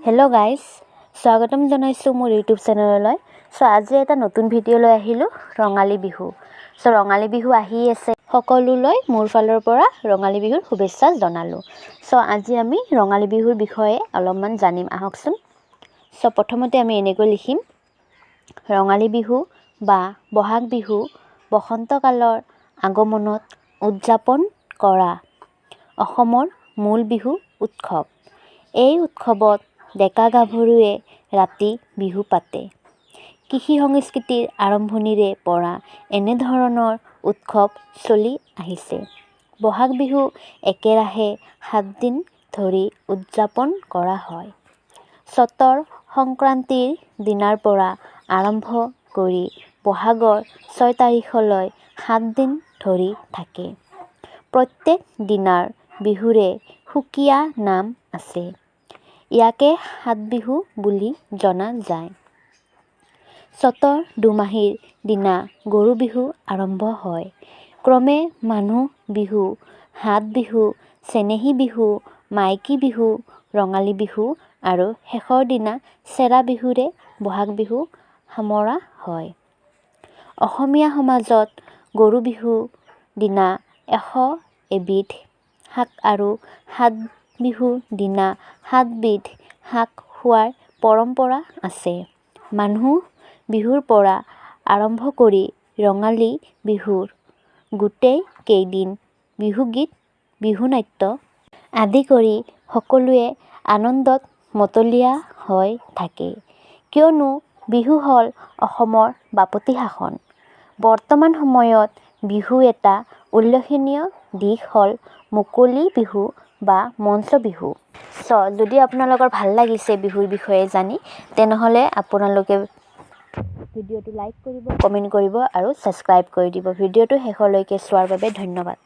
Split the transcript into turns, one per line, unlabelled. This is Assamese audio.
হেল্ল' গাইজ, স্বাগতম জনাইছোঁ মোৰ ইউটিউব চেনেললৈ। চ' আজি এটা নতুন ভিডিঅ' লৈ আহিলোঁ, ৰঙালী বিহু। চ' ৰঙালী বিহু আহি আছে। সকলোলৈ মোৰ ফালৰ পৰা ৰঙালী বিহুৰ শুভেচ্ছা জনালোঁ। চ' আজি আমি ৰঙালী বিহুৰ বিষয়ে অলপমান জানিম আহকচোন। চ' প্ৰথমতে আমি এনেকৈ লিখিম: ৰঙালী বিহু বা বহাগ বিহু বসন্তকালৰ আগমনত উদযাপন কৰা অসমৰ মূল বিহু উৎসৱ। এই উৎসৱত ডেকা গাভৰুৱে ৰাতি বিহু পাতে। কৃষি সংস্কৃতিৰ আৰম্ভণিৰে পৰা এনেধৰণৰ উৎসৱ চলি আহিছে। বহাগ বিহু একেৰাহে 7 দিন ধৰি উদযাপন কৰা হয়। চ'তৰ সংক্ৰান্তিৰ দিনাৰ পৰা আৰম্ভ কৰি বহাগৰ 6 তাৰিখলৈ 7 দিন ধৰি থাকে। প্ৰত্যেক দিনাৰ বিহুৰে সুকীয়া নাম আছে। ইয়াকে সাতবিহু বুলি জনা যায়। চ'তৰ দোমাহীৰ দিনা গৰু বিহু আৰম্ভ হয়। ক্ৰমে মানুহ বিহু, হাত বিহু, চেনেহী বিহু, মাইকী বিহু, ৰঙালী বিহু আৰু শেষৰ দিনা চেৰা বিহুৰে বহাগ বিহু সামৰা হয়। অসমীয়া সমাজত গৰু বিহুৰ দিনা 101বিধ শাক আৰু সাত বিহুৰ দিনা 7বিধ শাক খোৱাৰ পৰম্পৰা আছে। মানুহ বিহুৰ পৰা আৰম্ভ কৰি ৰঙালী বিহুৰ গোটেই কেইদিন বিহুগীত, বিহুনাট্য আদি কৰি সকলোৱে আনন্দত মতলীয়া হৈ থাকে। কিয়নো বিহু হ'ল অসমৰ বাপতিসাহোন। বৰ্তমান সময়ত বিহু এটা উল্লেখনীয় দিশ হ'ল মুকলি বিহু বা মঞ্চ বিহু। চ' যদি আপোনালোকৰ ভাল লাগিছে বিহুৰ বিষয়ে জানি, তেনেহ'লে আপোনালোকে ভিডিঅ'টো লাইক কৰিব, কমেণ্ট কৰিব আৰু ছাবস্ক্ৰাইব কৰি দিব। ভিডিঅ'টো শেষলৈকে চোৱাৰ বাবে ধন্যবাদ।